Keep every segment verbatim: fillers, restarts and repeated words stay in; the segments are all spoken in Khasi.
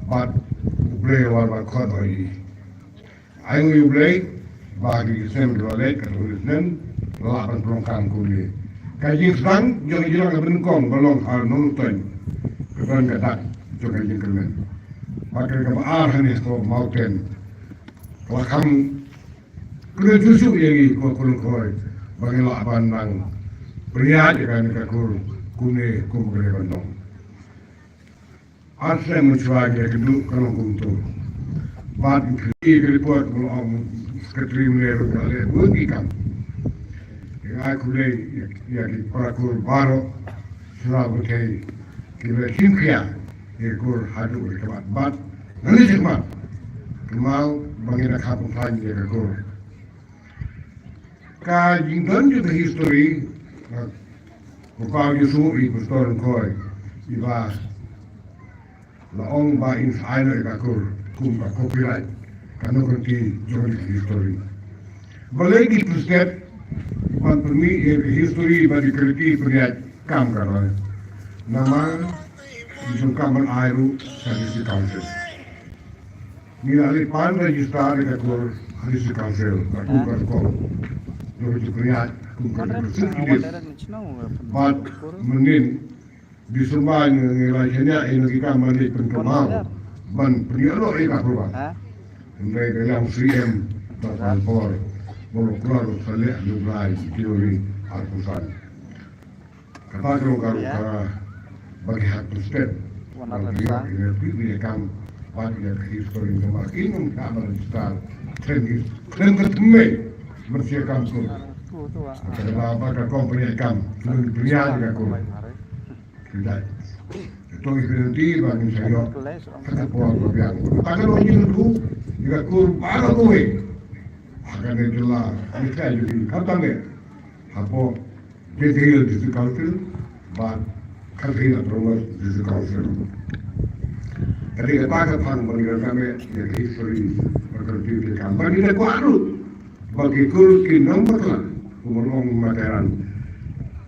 Bad U Blei u wan ban khot ïa ngi. Ai ngi U Blei ba ki snem ki la leit, ka tu snem la lah ban pynlong kam kumne. Ka jingsdang jong ngi jong ka ban kong ba long ha Nongstoiñ, ka don ka dak jong ka jingkyrmen. Bad ka kaba ar hangne ha Mawten, ka la kham kren shuh shuh ïa ngi ko Kur Lyngkhoi ba ngi lah ban nang pynïaid ïa kane ka kur kumne kum ka dei ban long. Ar snem mynshuwa ngi ïa kynduh ka long kumto. Bad ngi khie ka report ba long Secretary mynne ruh ka leh bun ki kam. Ngi ai khublei ïa ki para kur baroh sha ba ki la shim khia ïa ka kur haduh ka bad bad nangne shakhmat. Kynmaw ba ngin ïa kham pynphai ïa ka kur. Ka jingdon jong ka history, ko Pau Jisu i Pastor Lyngkhoi, i ba la ong ba in sa ai noh ïa ka kur kum ka copyright, ka nongkynti jong ka history. Balei ki pynstep ban pynmih ïa ka history ba dei ka riti pynïaid kam ka roi? Namar ki jong kam ban ai ruh ka District Council. Ngi la leit pan register ïa ka kur ha District Council, ka kum ka record. Ïa ka jingpynïaid kum ka record. Bad mynnin December ngi la shaniah ïa ki kam ban leit pynkynmaw ban pynïoh noh ïa ka approval. Hynrei ka ïa u C M ba ka por ba la kloi sa leh ha u Blai January arphew san. Kata ka long ka rukom ba ki hap pynstep. Ba ki hap pynstep ïa ka kam bad ïa ka history namar ki nongshah ban register khlem ka thymmei ban shim kam kur. Kata ba ka company kam khlem pynïaid ïa ka kur. Kita. Ito i pynti ba ngin sa ïoh ha ka por ba biang. Kata ka long jingkyrkhu ïa ka kur baroh kawei. Ha kane jylla, ha kane jylla, kata ne. Hapoh Jaintia Hills District Council bad Khasi Hills Autonomous District Council. Ka dei kata ka thang ba ngi donkam ïa ka history ba ka riti ka kam ba ngi da kwah ruh ba ki kur kin ym bakla kumba long Matheran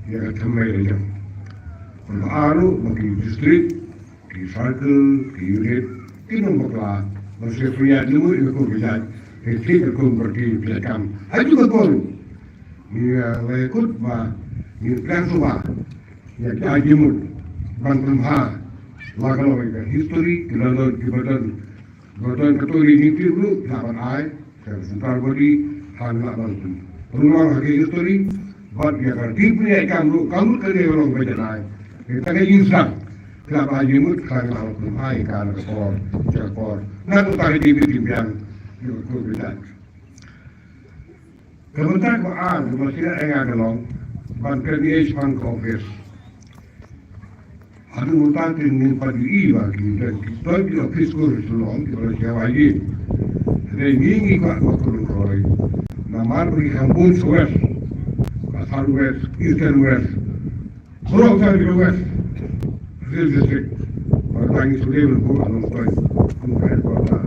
ïa ka thymmei la jong. Kumba ar ruh ba ki district, ki circle, ki unit kin ym bakla ban sa pynïaid lyngngoh ïa ka kur ba ïaid. Ka thik ka kum ba ki pynïaid kam ha ju ka por. Ngi, eh, la ïakut ba ngi pynlong suba ïa ki jingmut ban pynbha la ka long ïa ka history, ki la don, ki ba don, ba don ka story ngi tip ruh, la ban ai sha ka central body ha ngi la ban pynlong ha ka history. Bad ïa ka tip ïa ka kam ruh, ka mut ka dei ka long ba janai. Ïa ka dei ïa sang la ban jingmut ha ngi la ban pynbha ïa ka na ka por sha ka por. Na ka ta ka jingmut jingbiang ïa ka kur ba janai. Ka bynta kaba ar kaba shisha ïa nga ka long ban kynmaw shaphang ka office. Haduh mynta te ngim pat ïohi ba ki don ki office kur Shillong kiba la shah ïa ngi. Hynrei ngi ngi kwah ba ka long kawei. Namar ba ki kham bun sha west, ka south west, eastern west. Baroh ka dei ka West Hill District. Ba tang ïa u dei ban buh ha Nongstoiñ kum ka headquarter.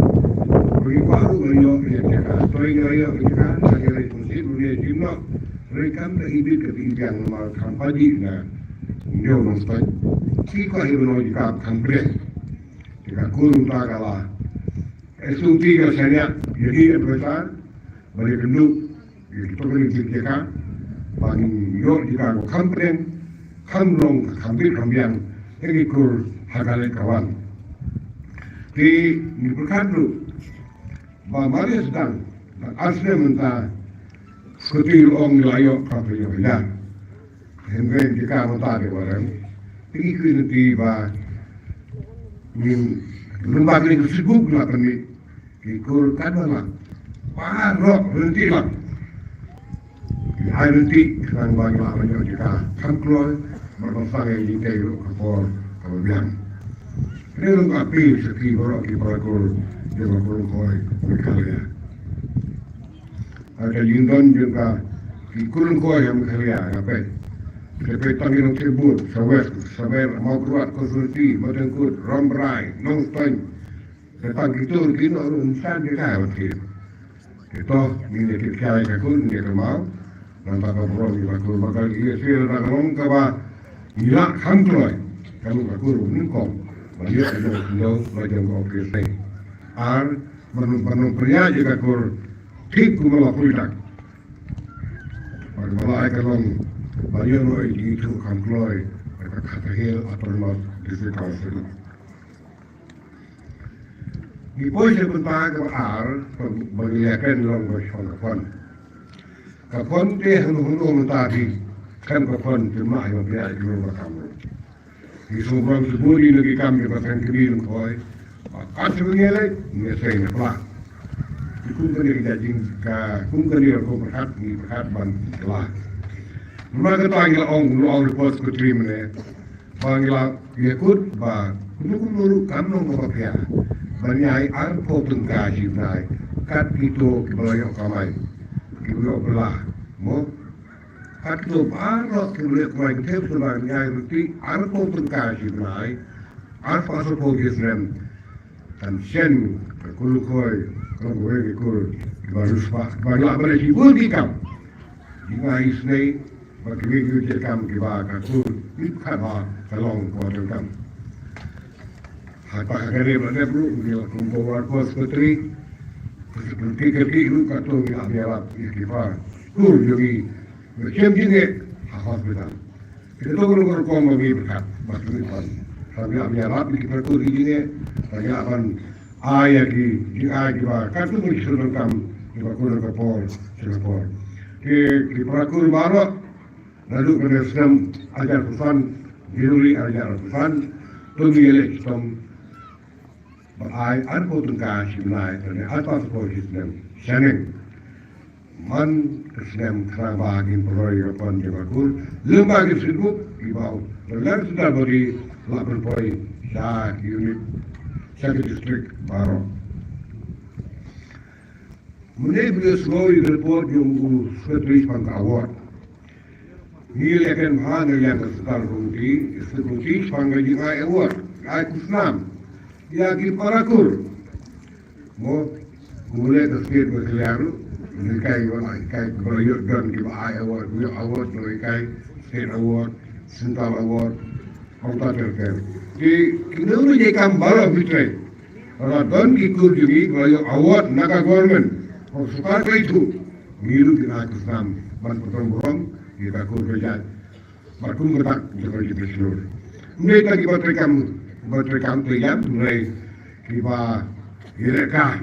Ba ngi kwah ruh ban ïoh ïa ka jaka. Nongstoiñ ngi la ïoh ïa ka jaka, tang ïa ka responsibility ruh ngi ïa shim noh. Hynrei kam da ibit ka ibit ïa nga, namar kam pajih na ñiew Nongstoiñ. Ki kwah ïa ban ïoh jaka kam pyrshah. Jaka kur mynta ka la S O P ka shaniah ïa ki advisor. Ba dei kynduh ïa ki pynlong jingïaseng jaka ba ngin ïoh jaka ba kham pdeng, kham long, kham bit kham biang ïa ki kur ha ka leit ka wan. Te ngi pyrkhat ruh ba mar ïa sdang, ba ar snem mynta, Secretary ruh ong la ïoh ka pynïoh ïa. Hynrei jaka mynta dei ba rem. Te ngi kyrpad ïa phi ba ngin lum bak ïa ka sibuk na pynmih ki kur katba lah. Baroh ryntih lah. Ai ryntih khnang ba ngi lah ban ïoh jaka kham kloi bad ban sdang ïa ka jingtei ruh ka por kaba biang. Kane ruh ka appeal sha phi baroh ki para kur jong ka Kur Lyngkhoi Meghalaya. Ha ka jingdon jong ka ki Kur Lyngkhoi ha Meghalaya, nga peit. Nga peit tang ïa Nongthyrbud, sha West, sha Mawkyrwat constituency, Mawthankut, Rambrai, Nongstoiñ. Nga tang kito ki noh ruh ngi san jaka ban thied. Te to ngin ïa kit khia ïa ka kur, ngin ïa kynmaw. Nangta ka burom ïa ka kur, ba ka ïa sdang ka long kaba ngi lah kham kloi. Ka long ka kur nyngkong. Ba ïoh ïa ka khyndew la jong ka office ne. Ar ban ban pynïaid ïa ka kur thik kumba la pyrshang. Bad ba la ai ka long ba ïoh noh ïa ki ithuh kam kloi ka Khasi Hills Autonomous District Council. Ngi poi sha bynta kaba ar ba ngi ïa kren long ba shong ka phone. Ka phone te hangno hangno mynta phi khlem ka phone te mah ïa ba phi ïa ki rong ba kam. Ngi sngewbha sngewbha ïa ki kam kiba seng kmie lyngkhoi. Ba kat shu ngi leh ngi seng ne pla. Ki kum kane ka jing ka kum kane ka kum pyrkhat ngi pyrkhat ban pla. Namar kata ngi la ong, la ong report secretary mynne. Ba ngi la ïakut ba kumno kumno ruh kam long kaba pia. Ban ïai arphew tyngka shi bnai kat kito kiba la ïoh kamai. Kiba ïoh bylla. Mo. Katto baroh ki leh kmai ki thep shuwa ngi ai ruti arphew tyngka shi bnai, arphew arphew shi snem. Kan shen ka kul khoi ka long wei ki kul kiba riewspah ba lah ban ïa shibun ki kam. Ngi ai isynei ba ki wei ki wei ki kam kiba ka kul ni kaba ka long kaba donkam. Hata ha kane ba dep ruh ngi la kum ko war ko secretary. Ki ki ruh katto ngi la ïarap ïa ki ba kul jong ngi. Ba shem jingeh ha hospital. Kita to ruh rukom ba ngi pyrkhat ba ki pan. Ba ngi la ïarap ïa ki para kur ki jingeh. Ba ngi la ban ai ïa ki jingai kiba katto ngi shu donkam kiba kur ka por sha ka por. Ki ki para kur baroh naduh kane snem arhajar arphew san, January arhajar arphew san, to ngi ïaleh shitom. Ba ai arphew tyngka shi bnai, kane arphew arphew shi snem. Shaneng. Man ka snem khnang ba ngin pynroi ka pon jong ka kur. Lem bad ki sitbuk, ki ba u. Ba lar sdar body, la pynpoi sha ki unit, sha ki district baroh. Mynne ba ngi sngew ïa ka report jong u secretary shaphang ka award. Ngi la ïakren bha ngi la ïakren central committee, district committee shaphang ka jingai award, ai khusnam ïa ki para kur. Mo, kumne ka state ba ka lyer ruh, ngi kai ba ai kai ba ïoh don kiba ai award, ïoh award, ngi kai state award, central award, kumta ter ter. Ki kine ruh ki kam baroh bitrei. Ba la don ki kur jong ngi ba la ïoh award na ka government. Hok sukar ka ithuh. Ngi ruh ngi ai khusnam ban pyntrong burom ïa ka kur ka jait. Bad kum ka dak jong ka jingïashlur. Ym dei tang kiba treikam, kiba treikam treikam, hynrei kiba ïalehkai.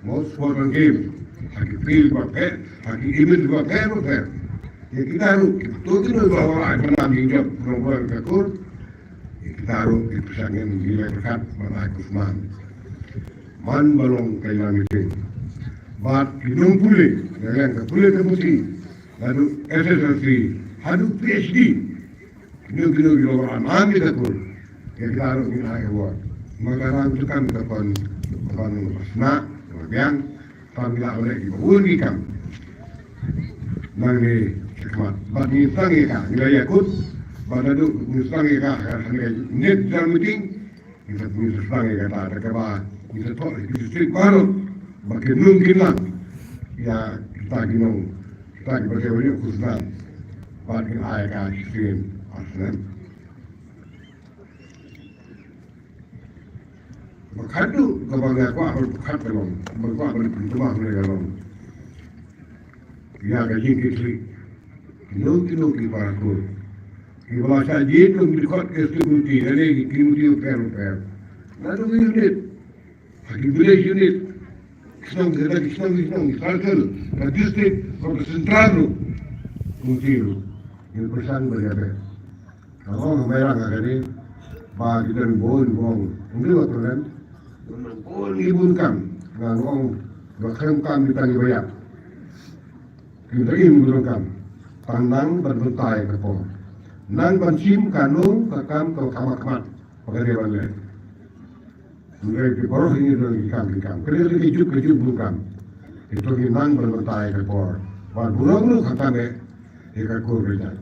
Mo sport and game. Ha ki field ba pher, ha ki event ba pher ba pher. Ïa kita ruh, to kino ba wan ai ba nam jingjop pyntrong burom ïa ka kur. Kita ruh ki pyrshang ngi leh pyrkhat ban ai khusnam. Man ba long ka ïa meeting. Bad ki nongpule, ïa ka pule ka puthi, haduh S S L C, haduh P H D. Kino kino ki long ba nam ïa ka kur. Ïa kita ruh ngin ai award. Ma ka rang tu kan ka pon, ka pon ba sna, ba biang. Tang ngi la ba leh kiba bun ki kam. Nangne shakhmat. Bad ngi sdang ïa ka, ngi la ïakut. Bad naduh ngi sdang ïa ka, ha kane ka net general meeting. Ngi sa, ngi sa sdang ïa kata, da kaba ngi sa thoh ïa ki district baroh. Ba kin nang kin lang. Ïa kita ki nong, kita kiba dei ban ïoh khusnam. Bad kin ai ka shisien ar snem. Ba khatduh kaba nga kwah ban pyrkhat ka long, ba kwah ban pyntbah ne ka long. Ïa ka jingkitkhlieh. Kino kino ki para kur. Kiba la shah jied kum dkhot ka security, lane ki committee bapher bapher. Naduh ki unit. Ha ki village unit. Ki shnong, ki shnong, ki shnong, ki circle, ka district, ka central ruh. Committee ruh. Ngin pyrshang ban ïa beh. Nga ong ha Mairang ha kane ba ki don bun bun. Ym dei ba kren. Bun ki bun kam. Nga ong ba kren kam ki tang ba ïap. Ki da im bun kam. Tang nang ban bynta ïa ka por. Nang ban shim kano ka kam ka kham khmat. Ba ka dei ban leh. Ngi ki baroh ngi don ki kam ki kam. Ka dei ka juk ka juk bun kam. Ito ngi nang ban bynta ïa ka por. Ban burom ruh khamtam ïa ka kur ka jait.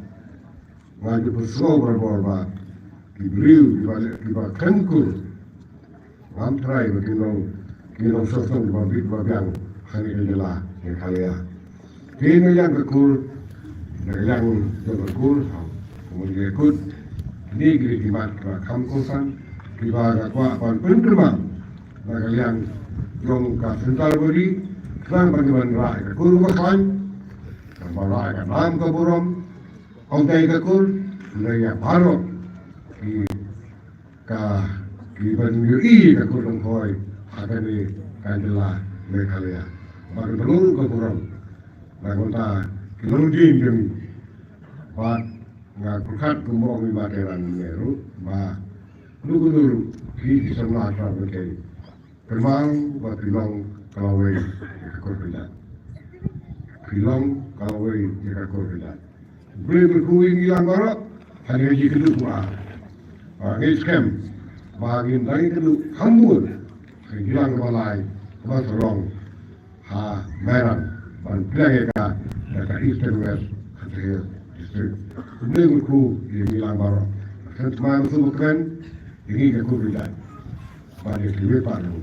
Nga ju pyrshang barabor ba ki briew kiba, kiba kren kur. Ngam tharai ba ki nong, ki nongshong shnong kiba bit ba biang ha kane ka jylla Meghalaya. Ki nongïalam ka kur, nongïalam jong ka kur, ha, kumne ki kut, kine ki dei ki mat kiba kham kongsan, Kiba nga kwah ban pynkhlaiñ na ka liang jong ka Central Body, khnang ban ïa ban rah ïa ka kur ba khlaiñ, khnang ban rah ïa ka nam ka burom, ym dei ka kur, hynrei ïa baroh ki, ka, ki ban ïohi ïa ka kur Lyngkhoi ha kane ka jylla Meghalaya. Ban ïa ban rah ka burom na ka bynta ki longdien jong ngi. Bad nga pyrkhat kumba ong i Bah Tyrant mynne ruh ba kano kano ruh phi ki samla trai ba ki kynmaw ba phi long ka lawei ïa ka kur ka jait. Phi long ka lawei ïa ka kur ka jait. U Blei un kyrkhu ïa ngi lang baroh. Hangne ngi kynduh ba, ba ngi skhem ba ngin dang ïakynduh kham bun ha ka jingïalang kaba lai kaba sarong ha Mairang, ban pynlong ïa ka da ka Eastern West Khasi Hills District. U Blei un kyrkhu ïa ngi lang baroh. Khlem thymmai, sngewbha kmen ïa ngi ka kur ka jait. Bad ïa kiwei pat ruh,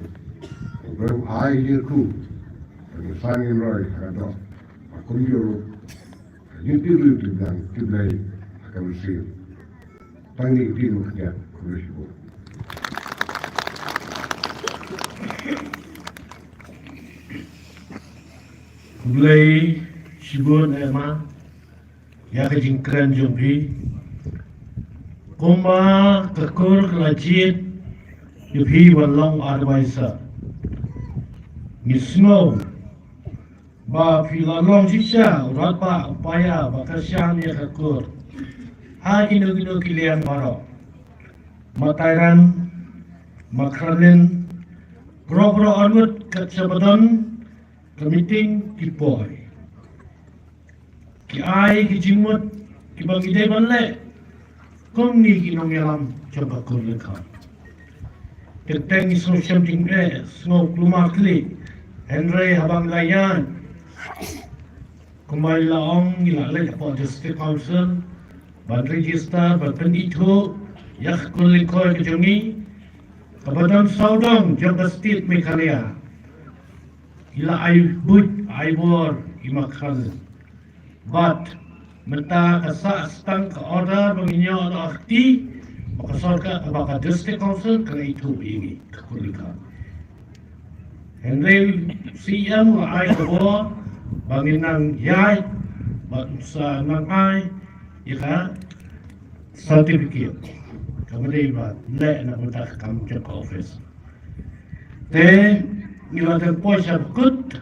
U Blei un ai ïa ngi ka jingkyrkhu ban ïasam ïa ngi ha ka doh, bad kumjuh ruh ka jingtip ruh, tip biang, tip Blei ha ka mynsiem. Tang ïa kine ki ktien, khublei shibun. Khublei shibun, eh, ma, ïa ka jingkren jong phi. Kumba ka kur ka la jied ïa phi ban long advisor, ngi sngew ba phi la long shisha u rangbah u paidbah ba kyrshan ïa ka kur ha kino kino ki liang baroh. Ma Tyrant, ma Kharlin, baroh baroh arngut kat shaba don ka meeting ki poi, ki ai ki jingmut kiba ngi dei ban leh kum ngi ki nongïalam jong ka kur Lyngkhoi. Teng teng ngi sngew shem jingeh, sngew kulmar khlieh, hynrei haba ngi la ïaid, kumba ngi la ong, ngi la leit hapoh District Council ban register, ban pynithuh ïa ka kur Lyngkhoi ka jong ngi, kaba don sawdong jong ka state Meghalaya. Ngi la ai buit ai bor ïa ma Kharlin. Bad mynta ka sah sdang ka order ba ngin ïoh noh ha kti, ba ka sorkar, ba ka District Council ka la ithuh ïa ngi ka kur Lyngkhoi. Hynrei u C M u la ai ka bor ba ngin nang ïaid bad sa nang ai ïa ka certificate kaba dei ban leh na ka bynta ka kam jong ka office. Te ngi la dang poi sha ba kut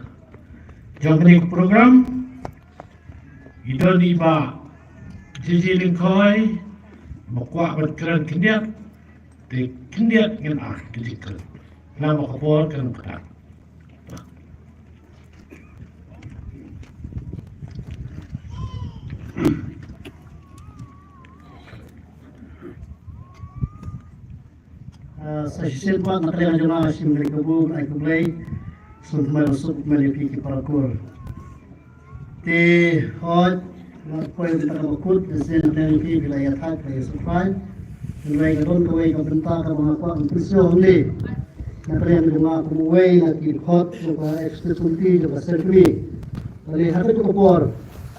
jong kane ka program. I don i Bah J J Lyngkhoi ba kwah ban kren khyndiat, te khyndiat ngin ai ka jingkren. Namar ka por kan ym ktah. Ah, sa shisien pat na ka liang jong nga, shim ïa ka buh ai khublei, sngewbha ban suk kmen ïa phi ki para kur. Te hooid, nga poi bynta kaba kut, te shisien na ka liang jong phi, phi la ïa thait, phi la ïa subscribe. Hynrei ka don kawei ka bynta kaba nga kwah ban pynsngew hangne na ka liang jong nga kum uwei na ki dkhot jong ka Executive Committee jong ka Assembly. Balei ha kata ka por,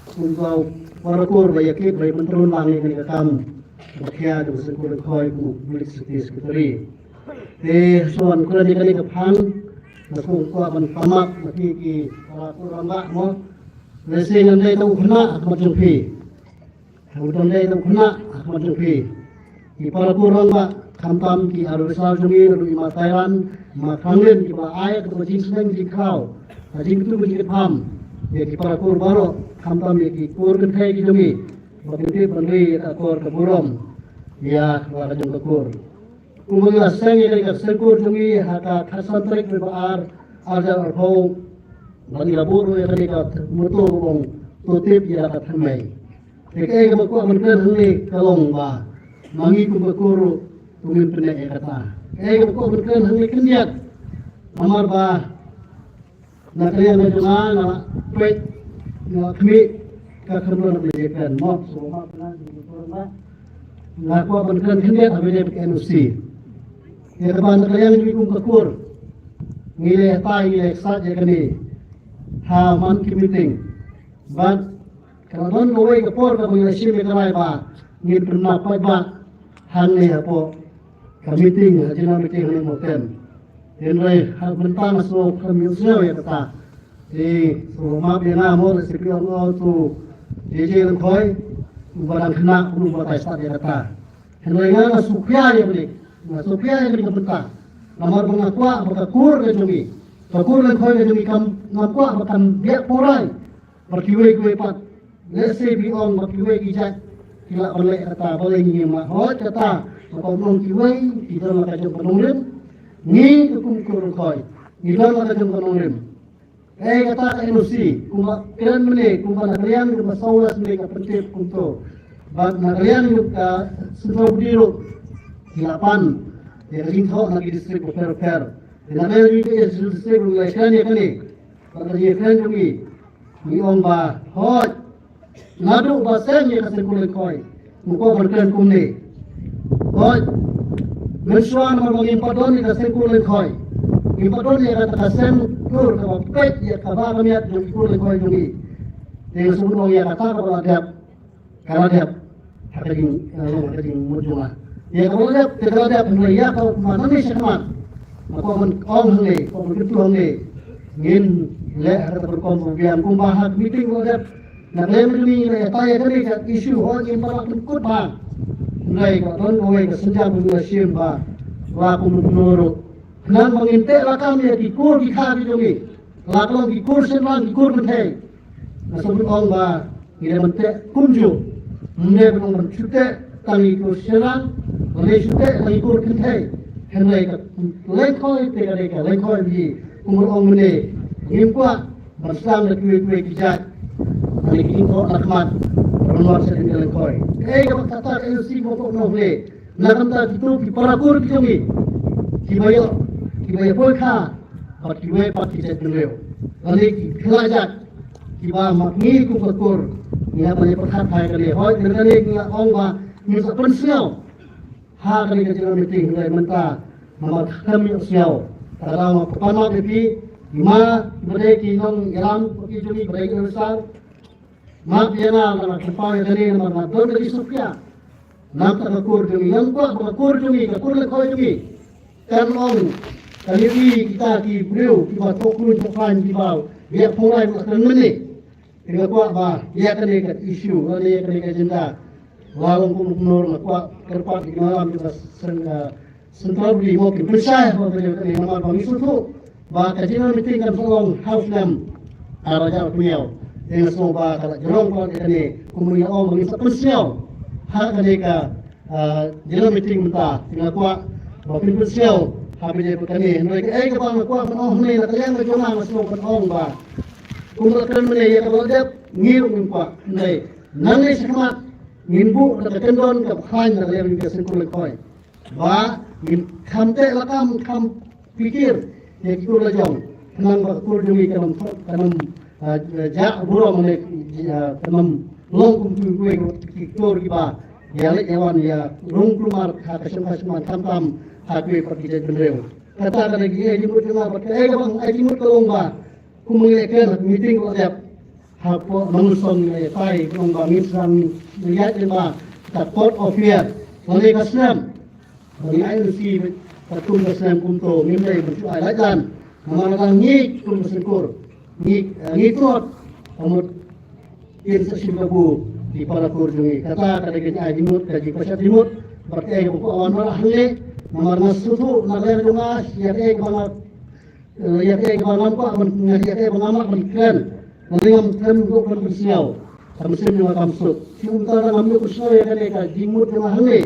kum u para kur ba ïa kit, ba ïa pyntrun lang ïa kane ka kam ba khia jong ka Seng Kur Lyngkhoi kum u Public Safety Secretary. Te shuwa ban kren ïa kane ka phang, nga sngewkwah ban kynmaw na phi ki para kur rangbah mo. Lehse ngan dei tang u khynnah ha khmat jong phi. Ngan dei tang u khynnah ha khmat jong phi. Ki para kur rangbah, khamtam ki advisor jong ngi, naduh i Ma Tyrant, Ma Kharlin, kiba ai ïa ka jingsneng jingkhraw, ka jingkyntu ka jingkyrpad ïa ki para kur baroh, khamtam ïa ki kur kynthei ki jong ngi, ba kin tip ban ri ïa ka akor ka burom ïa ka jong ka kur. Kumba ngi la seng ïa kane ka Seng Kur jong ngi ha ka khatsan tarik bnai ba ar, ar hajar arphew, ba ngi la buh ruh ïa kane ka motto ba ong, to tip ïa la ka thymmei. Te kaei kaba kwah ban kren hangne ka long ba ma ngi kum ka kur ruh to ngin pyneh ïa kata. Kaei kaba kwah ban kren hangne khyndiat, namar ba na ka liang ka jong nga, nga la peit, nga la khmih, ka khyndiat na ka liang ka jong nga, so, ma, nga, nga kwah ban kren khyndiat ha ba ïadei bad ka N O C. Ïa kaba na ka liang jong ngi kum ka kur, ngi la ïatai, ngi la ïaksait ïa kane ha man ki meeting. Bad ka la don kawei ka por kaba ngi la shim ïa ka rai ba ngin pynmap paidbah hangne hapoh ka meeting, ha jingïalang meeting ha Mawten. Hynrei ha mynta nga sngew khlem ïohsngew ïa kata. Te sngewbha map ïa nga mo, lehse phi ong, oh, to J J Lyngkhoi uba dang khynnah, uba tai stad ïa kata. Hynrei nga, nga sngewkhia ïa kane, nga sngewkhia ïa kane ka bynta. Namar ba nga kwah ba ka kur ka jong ngi, ka kur Lyngkhoi ka jong ngi, kam, ngam kwah ba kan biang pynrai bad kiwei kiwei pat. Lehse phi ong ba kiwei ki jait ki lah ban leh kata, balei ngim lah hoi kata? Ba ka ong kiwei ki don la ka jong ka nongrim, ngi ka kum kur Lyngkhoi ngi don la ka jong ka nongrim. Kaei kata ka N O C, kumba kren mynne, kumba na ka liang jong ka South West mynne ka pyntip kumto. Bad na ka liang jong ka Central Body ruh ki la pan ïa ka jingthoh na ki district bapher bapher. Na ka liang jong ka East District ruh ngi la kren ïa kane. Bad ka jingkren jong ngi, ngi ong ba hooid, naduh ba seng ïa ka Seng Kur Lyngkhoi, ngi kwah ban kren kumne. Hooid, mynshuwa namar ba ngim pat don ïa ka Seng Kur Lyngkhoi, ngim pat don ïa kata ka seng kur kaba peit ïa kaba ka miat jong ki kur Lyngkhoi jong ngi. Te nga sngewbha ong ïa kata kaba la dep, ka la dep ha ka jing, eh, long ha ka jingmut jong nga. Ïa kaba la dep te ka la dep, hynrei ïa kaba ma nangne shakhmat, nga kwah ban ong hangne, kwah ban kyntu hangne, ngin leh ha kata ka rukom ba biang kumba ha ka meeting ba la dep. Na ka liang jong ngi ngi la ïatai ïa kane ka issue, hooid ngim pat lah pynkut bha. Hynrei ka don kawei ka sienjam ba ngi la shim ba la kum u Guvnor ruh, khnang ba ngin teh lakam ïa ki kur ki kha ki jong ngi, la ka long ki kur shynrang, ki kur kynthei. Nga sngewbha ong ba ngi dei ban teh kumjuh. Ym dei ban ong ban shu teh tang ïa ki kur shynrang, ban shu teh tang ïa ki kur kynthei. Hynrei ka Lyngkhoi te ka dei ka Lyngkhoi, kum ba ong mynne, ngim kwah ban sdang da kiwei kiwei ki jait. Ani ki ingkong na khmat, ban wan sha ka Lyngkhoi. Kaei kaba kata ka N O C ba ko noh le. Na ka bynta kito ki para kur ki jong ngi, kiba ïoh, kiba ïoh poi kha bad kiwei pat ki jait bynriew, lane ki khynnah jait, kiba ma ngi kum ka kur ngi hap ban ïa pyrkhat ha kane. Hooid, mynta ngi ong ba ngin sa pynsngew ha kane ka general meeting, hynrei mynta namar khlem ïohsngew, ka daw nga pan map ïa phi, i ma, i ba dei ki nongïalam ki jong ngi, ba dei ki officer, map ïa nga, nga kyrpad ïa kane namar nga don ka jingsngewkhia na ka bynta ka kur jong ngi. Ngam kwah ba ka kur jong ngi, ka kur Lyngkhoi jong ngi, kan long, kan ïohi kita ki briew kiba thoh khlaiñ thoh khlaiñ, kiba biang pynrai, ba kren mynne. Te nga kwah ba ïa kane ka issue, lane ïa kane ka agenda, la long kum u Guvnor, nga kwah kyrpad ïa ki nongïalam jong ka seng, eh, Central Body mo, kin pynshai ha kane, namar ba ngi sngewthuh ba ka general meeting kan sa long ha u snem ar hajar arphew hynñiew. Te nga sngew ba ka la jrong pat ïa kane, kumba ngi ong ba ngin sa pynsngew ha kane ka, ah, general meeting mynta. Te nga kwah ba phin pynsngew ha kane, hynrei kaei kaba nga kwah ban ong hangne na ka liang ka jong nga, nga sngew ban ong ba kumba la kren mynne, ïa kaba la dep ngi ruh ngim kwah, hynrei nangne shakhmat ngin buh da ka kyndon kaba khlaiñ na ka liang ka Seng Kur Lyngkhoi, ba ngin kham teh lakam, kham pyrkhat ïa ki kur la jong, khnang ba ka kur jong ngi kan ym, kan ym, ah, jah burom ne, ah, kan ym long kum kiwei ki kur kiba ïaleit ïawan, ïarung kulmar ha ka shongkha shongman, khamtam ha kiwei pat ki jait bynriew. Kata ka dei ka jingmut jong nga, bad kaei kaba nga ai jingmut ka long ba kumba ngi la kren ha ka meeting ba la dep hapoh Nongmynsong, ngi la ïatai, ka long ba ngin sa ïaid lyngba ka Court of Fair, lane ka snem ba ngi ai N O C, katkum ka snem kumto, ngim dei ban shu ai lait lan. Namar lada ngi kum ka Seng Kur ngi, eh, ngi tlot, ka mut kin sa shim kabu ki para kur jong ngi. Kata ka dei ka jingmut, ka jingpyrshah jingmut. Bad kaei kaba kwah ban wan hangne, namar nga sngewthuh na ka liang jong nga, ïa kaei kaba nga, eh, ïa kaei kaba ngam kwah ban, ïa kaei kaba ngam lah ban kren, nga ngam kren ruh ban pynsngew. Ka mynsiem jong nga kam suk. Kumta lada ngam ïoh pynsngew ïa kane ka jingmut jong nga hangne,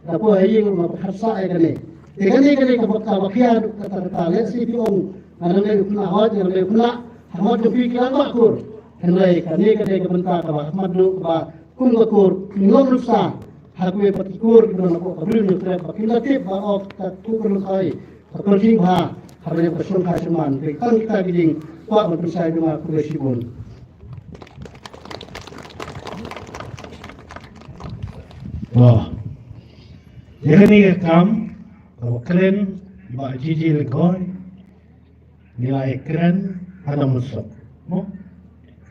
da poi ha ïing ruh nga pyrkhat sah ïa kane. Te kane, kane kaba, kaba khia ruh kata, kata lehse phi ong nga dang dei u khynnah, hooid nga dang dei u khynnah ha khmat jong phi ki rangbah kur. Hynrei kane ka dei ka bynta kaba ha khmat ruh, kaba kum ka kur ngi long nuksa ha kiwei pat ki kur kiba don hapoh ka Bri u Hynñiewtrep, ba kin da tip ba, oh, ka kur Lyngkhoi ka pyrshing bha ha ka shongkha shongman. Te tang kita ki jingkwah ban pynshai jong nga, khublei shibun. Wah. Ïa kane ka kam kaba kren i Bah J J Lyngkhoi, ngi la ïakren ha Nongmynsong, mo?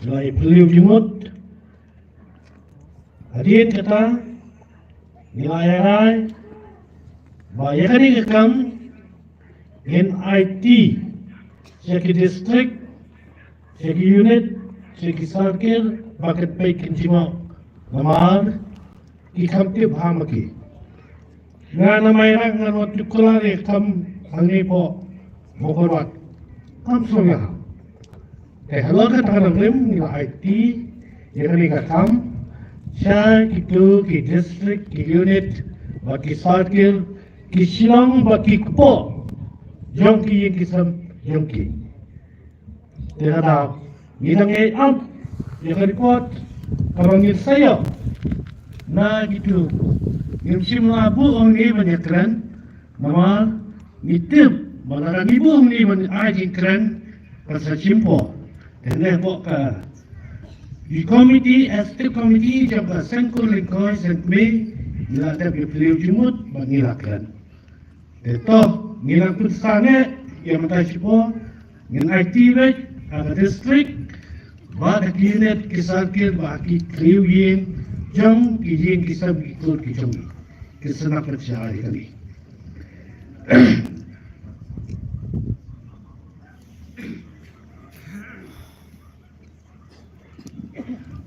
Ngi la ïaphylliew jingmut. Hadien kata ngi la ïarai Ba ïa kane ka kam ngin aiti sha ki district, sha ki unit, sha ki circle ba kan peit kan jingmut. Namar ki kham tip ha ma ki. Nga na Mairang ngan wan tip kular ïa ka kam hangne hapoh Mawkyrwat. Kam sngewbha. Te halor kata ka nongrim ngi la aiti ïa kane ka kam sha kito ki district, ki unit bad ki circle, ki shnong bad ki kpoh jong ki ïing ki sem jong ki. Te lada ngi dang ïai ap ïa ka report kaba ngin sa ïoh na kito, ngim shym la buh ong ngi ban ïakren. Namar ngi tip ba lada ngi buh ong ngi ban ai jingkren kan sa shim por. Te ne hapoh ka, i komiti, executive committee jong ka Seng Kur Lyngkhoi Seng Kmie, ngi la dep ïa phylliew jingmut ba ngi la kren. Te to, ngi nang pynsangeh ïa mynta shipor, ngin aiti beit ha ka district bad ha ki unit ki circle bad ha ki thliew ïing jong ki ïing ki sem ki kur ki jong ngi. Ki sngap pyrshah ïa kane.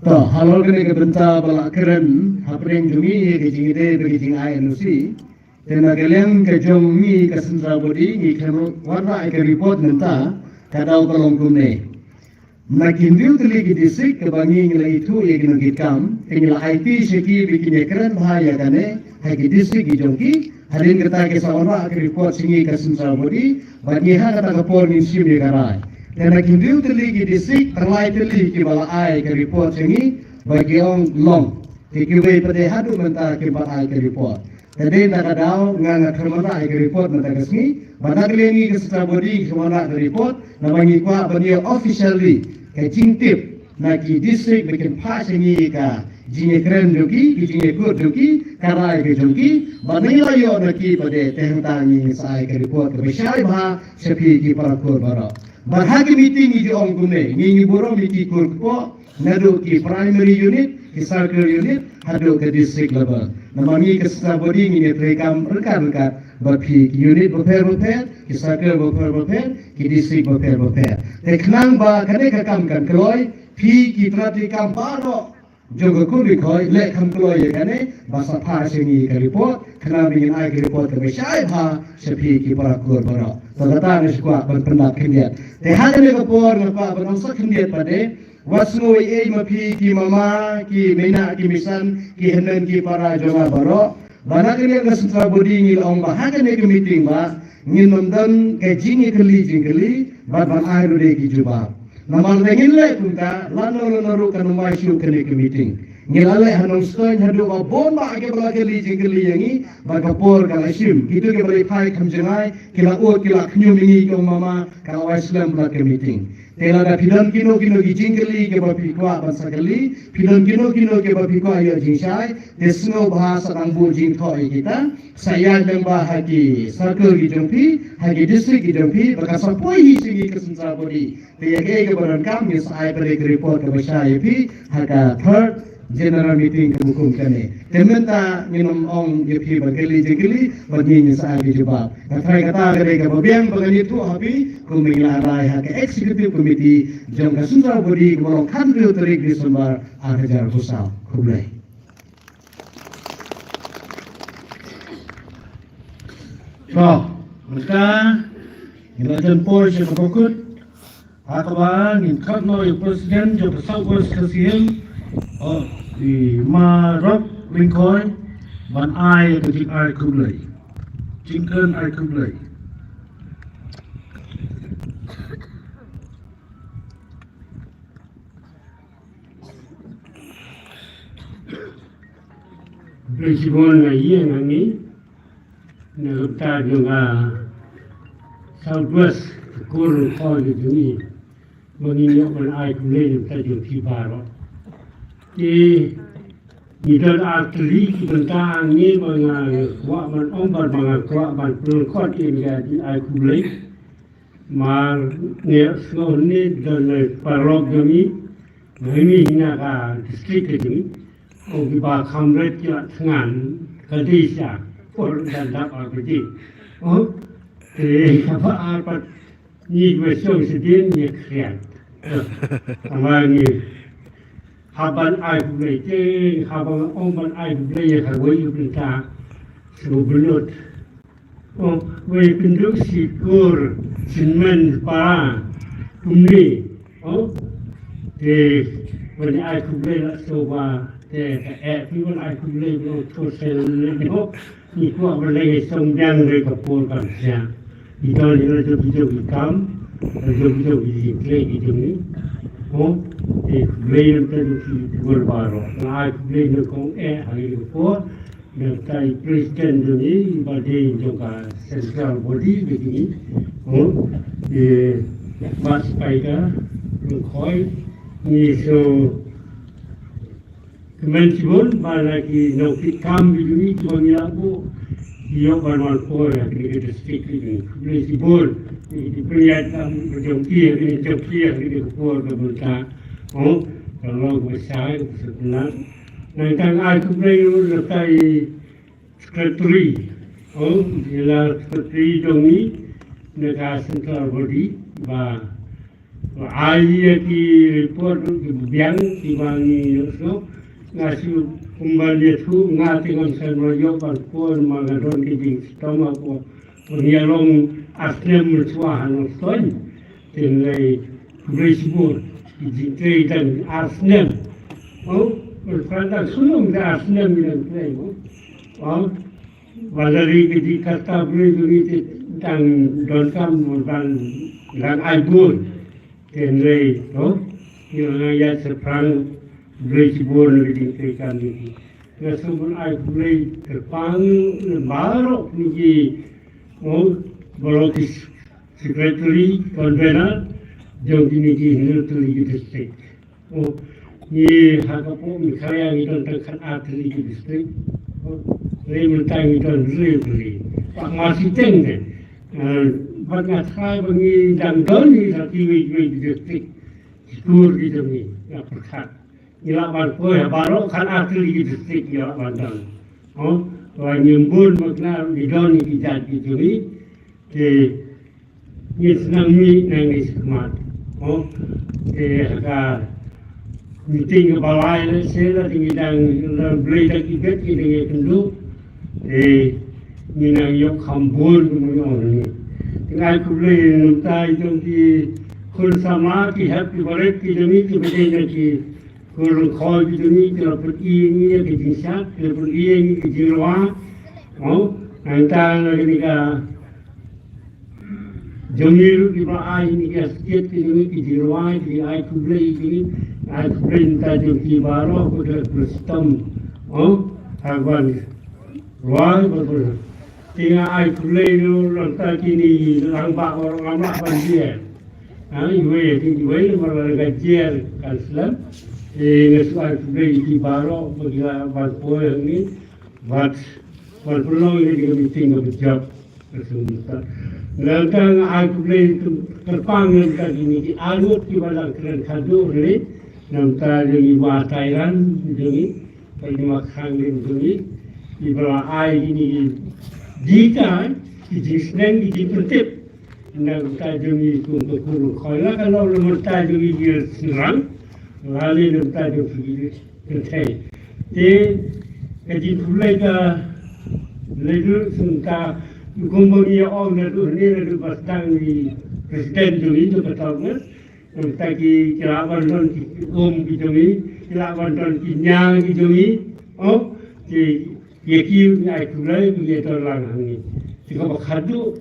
To, halor kane ka bynta ba la kren hapdeng jong ngi ïa ka jingïadei bad ka jingai N O C. Te na ka liang ka jong ngi ka Central Body ngi khlem wanrah ïa ka report mynta, ka daw ka long kumne. Na ki hynriew tylli ki district kaba ngi ngi la ithuh ïa ki nongkitkam, te ngi la aiti sha ki ba kin ïakren bha ïa kane ha ki district ki jong ki. Hadien kata ki sa wanrah ka report sha ngi ka Central Body, bad ngi ha kata ka por ngin shim ïa ka rai. Te na ki hynriew tylli ki district, tang lai tylli kiba la ai ka report sha ngi ba ki ong long. Te kiwei pat de haduh mynta kim pat ai ka report. Te dei na ka daw nga nga khlem wanrah ïa ka report mynta ka sngi. Bad na ka liang ngi ka Central Body ngi khlem wanrah ka report, naba ngi kwah ban ïoh officially ka jingtip na ki district ba kin phah sha ngi ka jingïakren jong ki, ki jingïakut jong ki, ka rai ka jong ki. Bad ngi la ïoh na ki pat de, te hangta ngi sa ai ka report kaba shai bha sha phi ki para kur baroh. Bad ha ki meeting ngi ju ong kumne, ngi ngi burom ïa ki kur kpoh, naduh ki primary unit, ki circle unit, haduh ka district level. Namar ngi ka Central Body ngi ïatreikam ryngkat ryngkat bad phi ki unit bapher bapher, ki circle bapher bapher, ki district bapher bapher. Te khnang ba kane ka kam kan kloi, phi ki tnat treikam baroh jong ka kur Lyngkhoi, leh kham kloi ïa kane, ba sa phah sha ngi ka report, khnang ba ngin ai ka report kaba shai bha sha phi ki para kur baroh. To kata nga shu kwah ban pyndap khyndiat. Te ha kane ka por nga kwah ban ong sa khyndiat pat de, wat sngew ei ei ma phi ki mama, ki mei nah, ki mei san, ki hynmen ki para jong nga baroh. Ba na ka liang ka Central Body ngi la ong ba ha kane ka meeting ba ngin ym don ka jingïakylli jingkylli bad ban ai ruh de ki jubab. Namar lada ngin leh kumta, lano lano ruh kan ym bai shuh kane ka meeting. Ngi la leh ha Nongstoiñ haduh ba bun bah kiba la kylli jingkylli ïa ngi, bad ka por ka la shim. Kito kiba la phai kham jngai, ki la ud, ki la khñium ïa ngi ki ong mama, ka la wai slem bad ka meeting. Te lada phi don kino kino ki jingkylli kiba phi kwah ban sa kylli, phi don kino kino kiba phi kwah ïoh jingshai, te sngewbha sa nang buh jingthoh ïa kita, sa ïaid lyngba ha ki circle ki jong phi, ha ki district ki jong phi, ba kan sa poi hi sha ngi ka Central Body. Te ïa kaei kaba donkam ngin sa ai pat de ka report kaba shai ïa phi ha ka third general meeting kaba kum kane. Te mynta ngin ym ong ïa phi ban kylli jingkylli, bad ngi ngin sa ai ki jubab. Nga tharai kata ka dei kaba biang ba ngan ïathuh ha phi, kumba ngi la rai ha ka executive committee jong ka Central Body kaba long khathynriew tarik December ar hajar arphew saw. Khublei. To, mynta ngi la jan por sha kaba kut. Ha kaba ngin khot noh ïa u President jong ka South West Khasi Hills, i Ma Rok Lyngkhoi, ban ai ka jingai khublei. Jingkren ai khublei. Khublei shibun ïa ngi, na ka bynta jong ka South West, ka kur Lyngkhoi ka jong ngi, ba ngin ïoh ban ai khublei na ka bynta jong phi baroh. Te ngi don ar tylli ki bynta hangne ba nga kwah ban ong bad ba nga kwah ban pynkhot ïa ka jingai khublei. Mar ngi sngew hangne don na paralok jong ngi, ma ngi na ka district ka jong ngi, ong ki ba kham ret ki la thngan ka dei sha. Por dan dap ar baje. Oh, te kaba ar pat ngi ba shong sdien ngi khriat. Tama ngi haban ai khublei te, haban ong ban ai khublei ya kharwei yu pinta. Sngewbynnud. Oh, wei pynduh shi kur shinmen para kumne. Oh, te wan ai khublei la soba te ka eh pi wan ai khublei wan to sel ne ho. Ni ko ba le song biang re ka por kan sia. Ito ni la jok jok kam, jok jok ji kle ji jong ni. Oh, te khublei wan te ki gol baro. Ai khublei ne kong eh hari ko. Dr. President jong i, ba dei jong ka central body jong i. Oh, eh, Bah Spiker Lyngkhoi, ngi sngewkmen shibun ba na ki nongkit kam jong i, jong i labu ïoh ban wan poi ha kine ki district jong i. Khublei shibun. Ngi pynïaid kam jong ki, jong ki, jong ki por ka bynta. Oh, ka long ba shai, ka bynta. Nangta ai khublei ruh ïa ka i secretary. Oh, ïa la secretary jong i na ka central body ba, ba ai ïa ki report ruh ki biang kiba ngi ïohsngew. Nga shu kumba ïathuh nga te ngam sngewsih ban poi ma nga don ki jingshitom hapoh Pynïalong ar snem mynshuwa ha Nongstoiñ. Te ngi khublei shibun. Ki jingtrei dang ar snem. Oh, pynpran dang shnong da ar snem ngi dang trei mo. Oh, ba la ri ki jingkata briew jong ngi te dang donkam ban dang ai bun. Te ngi, oh, ngi la ïaid shaphrang khublei shibun na ki jingtrei kam jong ki. Nga sngewbha ai khublei kyrpang na baroh kine ki, oh, baroh ki secretary, convener jong kine ki hynriew tylli ki district. Oh, ngi ha ka pok Meghalaya ngi don tang khatar tylli ki district. Oh, hynrei mynta ngi don hynriew tylli. Pat ma shiteng te. Ah, bad nga tharai ba ngi dang don ngi ha kiwei kiwei ki district. Ki kur ki jong ngi, nga pyrkhat. Ngi lah ban poi ha baroh khatar tylli ki district ngi lah ban don. Oh, ba ngim bun ba kane ngi don ngi ki jait ki jong ngi. Te ngi sdang mih nangne shakhmat. Oh, te ha ka meeting kaba lai lehse la te ngi dang, la Blei da ki beit ki dang ïakynduh. Te ngi nang ïoh kham bun kumno ngi ong ngi. Te nga ai khublei na bynta jong ki khun samla, ki hep ki barit ki jong ngi, kiba dei na ki Ko Lyngkhoi ki jong ngi ki la pyni ïa ngi ïa ka jingshad, ki la pyni ïa ngi ka jingrwai. Oh, nangta na kane ka jong ngi ruh kiba ai ïa ngi ka state ki jong ngi ki jingrwai, ki ai khublei ki jong ngi, ai khublei na ka jong ki baroh, ko da khublei shitom. Oh, ha ban rwai ba ko. Te nga ai khublei ruh na bynta kine lang ba baroh, ngam lah ban jied. Ha, iwei, iwei namar la ka jied kan slem. Te nga shu ai khublei ïa ki baroh ba ki la ban poi hangne. Bad ban pynlong ïa ka meeting kaba jop. Ka shu mynta. Nangta nga ai khublei kyrpang na bynta kine ki arngut kiba dang kren khadduh hangne. Na bynta jong i Bah Tairan jong i, bad i Ma Khang jong i, iba la ai kine ki jingkren, ki jingsneng, ki jingpyntip. Na bynta jong ngi kum ka Ko Lyngkhoi, la ka long na bynta jong ngi ki shynrang, lane na bynta jong ngi ki kynthei. Te ka jingkhublei ka lei ruh sngewta, kumba ngi ong naduh hangne, naduh ba sdang i president jong ngi jong ka town, na bynta ki, ki lah ban don ki um ki jong ngi, ki lah ban don ki ñiang ki jong ngi. Oh, ki, ïa ki ngi ai khublei, ki ïa don lang hangne. Te kaba khadduh,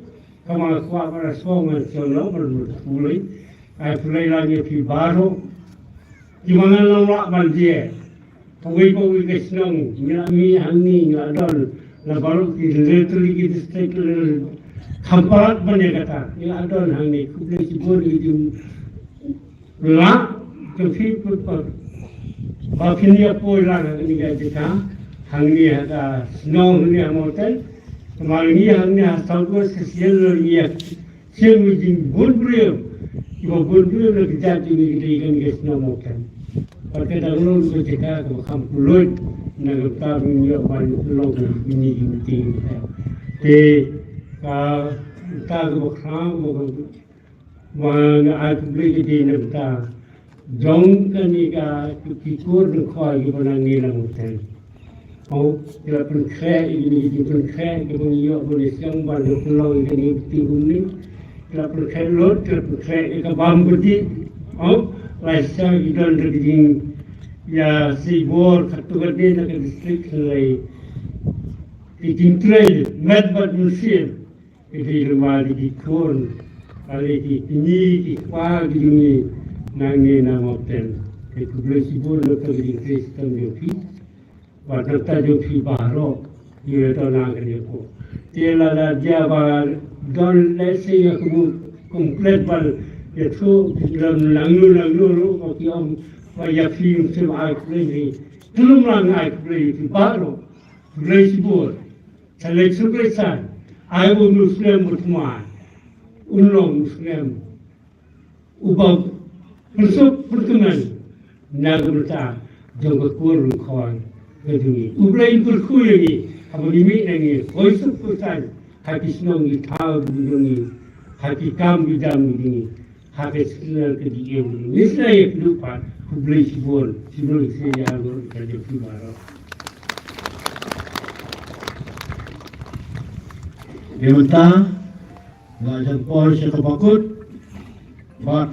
Ka ma kwah ba la song ngan song lo, ba la pule. Ai pule la ngi phi baroh. Ki ma ngan long lah ban jied. Kawei kawei ka shnong, ngi la mih hangne, ngi la don. La baroh ki literally ki district, kham palat ban ïa kata. Ngi la don hangne, khublei shibun ïa ki jing Lah, to phi put pa. Ba phin ïa poi lang ha kane ka jaka, hangne ha ka shnong hangne ha mountain. Namar ngi hangne ha South West ka sien ngi ïa sien ngi jingbun briew. Kiba bun briew na ka jaka ngi ka dei kane ka shnong mountain. Bad ka dang long ka jaka kaba kham pulot. Na ka bynta ban ïoh ban long kine ki meeting. Te ka bynta kaba khraw ba nga ai khublei ka dei na ka bynta jong kane ka ki kur Lyngkhoi kiba nangne na Mawten. Hooid, ki la pynkhreh ïa kine ki jingpynkhreh kiba ngi ïoh ban ïaseng ban pynlong ïa kane ka meeting kumne. Ki la pynkhreh lut, ki la pynkhreh ïa ka bam ka dih. Hooid, lashai ki don ka jingïaseng bor katto katne na ka district hynrei ki jingtrei met bad mynsiem ki dei lyngba ki khun, lane ki kñi ki kpa ki jong ngi nangne na Mawten. Te khublei shibun na ka jingtrei shitom jong phi. Bad nangta jong phi baroh, ïa to na kane ko. Te lada jia ba don lehse ïa ka mut complete ba ïathuh ki lam nangno nangno ruh ba ki ong ba ïa phi ym shym ai khublei. Te lum lang ai khublei ïa phi baroh. Khublei shibun. Sa leit suk leit san. Ai u Muslim u thymmai. Un long Muslim uba pynsuk pynkmen na ka bynta jong ka kur Lyngkhoi ka jong ngi. U Blei un kyrkhu ïa ngi haba ngi mih na ngi, hoi suk hoi saiñ ha ki shnong ki thaw ki jong ngi, ha ki kam ki jam ki jong ngi, ha ka shnong ka jingim. Ngi sngewbha ïa phi pat, khublei shibun, shibun shisha ïa ka jong phi baroh. Ïa mynta Nga jan poi sha kaba kut bad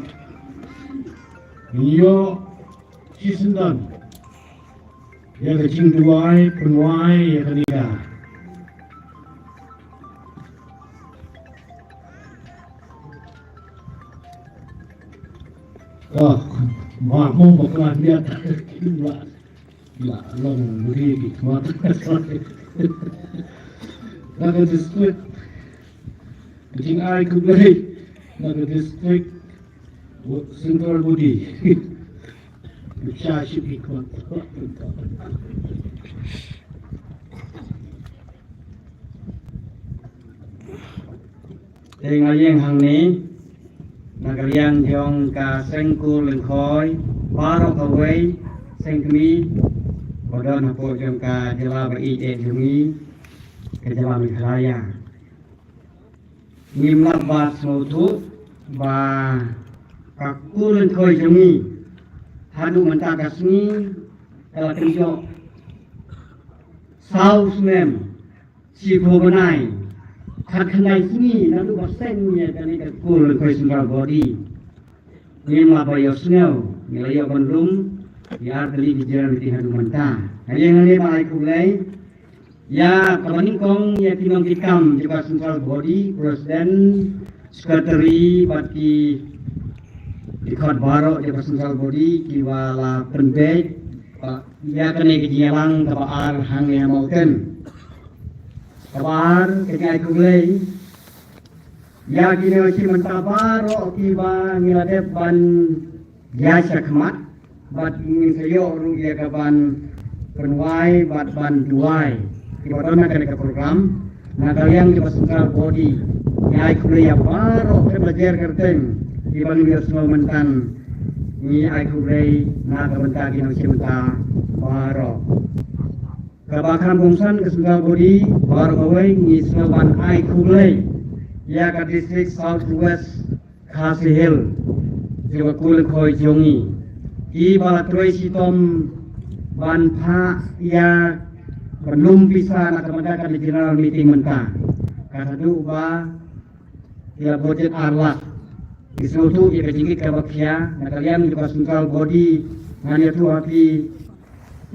ngi ïoh shisyndon ïa ka jingduwai pynwai ïa kane ka. Oh, ma mo bakla biat. La long budi ki khmat. Na ka district, ka jingai khublei na ka district central body. Sha shi ki khmat. Te nga ïeng hangne na ka liang jong ka seng kur Lyngkhoi baroh kawei, seng kmie ba don hapoh jong ka jylla ba ïeit jong ngi, ka jylla Meghalaya. Ngim lah ban sngewthuh ba ka kur Lyngkhoi jong ngi haduh mynta ka sngi ka la kynjoh saw snem shiphew bnai, khatkhyndai sngi naduh ba seng ïa kane ka kur Lyngkhoi Central Body. Ngim lah ban ïohsngew, ngi la ïoh ban lum ïa artylli ki jingïalang haduh mynta. Nga ïeng hangne ban ai khublei ïa kaba nyngkong ïa ki nongkitkam jong ka Central Body, President, Secretary bad ki dkhot baroh jong ka Central Body kiba la pynbeit ïa kane ka jingïalang kaba ar hangne ha Mawten. Kaba ar, ka jingai khublei ïa ki nongshim bynta baroh kiba ngi la dep ban ïaid shakhmat bad ngi sa ïoh ruh ïa ka ban pynwai bad ban duwai kiba don na kane ka program. Na ka liang jong ka Central Body, ngi ai khublei ïa baroh, kaba jer kyrteng kiba ngi ïohsngew mynta, ngi ai khublei na ka bynta ki nongshim bynta baroh. Kaba kham kongsan, ka Central Body baroh kawei ngi sngewbha ban ai khublei ïa ka District South West Khasi Hills jong ka kur Lyngkhoi jong ngi, kiba la trei shitom ban phah ïa ka lum pisa na ka bynta ka General Meeting mynta. Ka haduh ba ïa budget ar lak. Ngi sngewthuh ïa ka jingkit kaba khia na ka liang jong ka Central Body. Ngan ïathuh ha phi,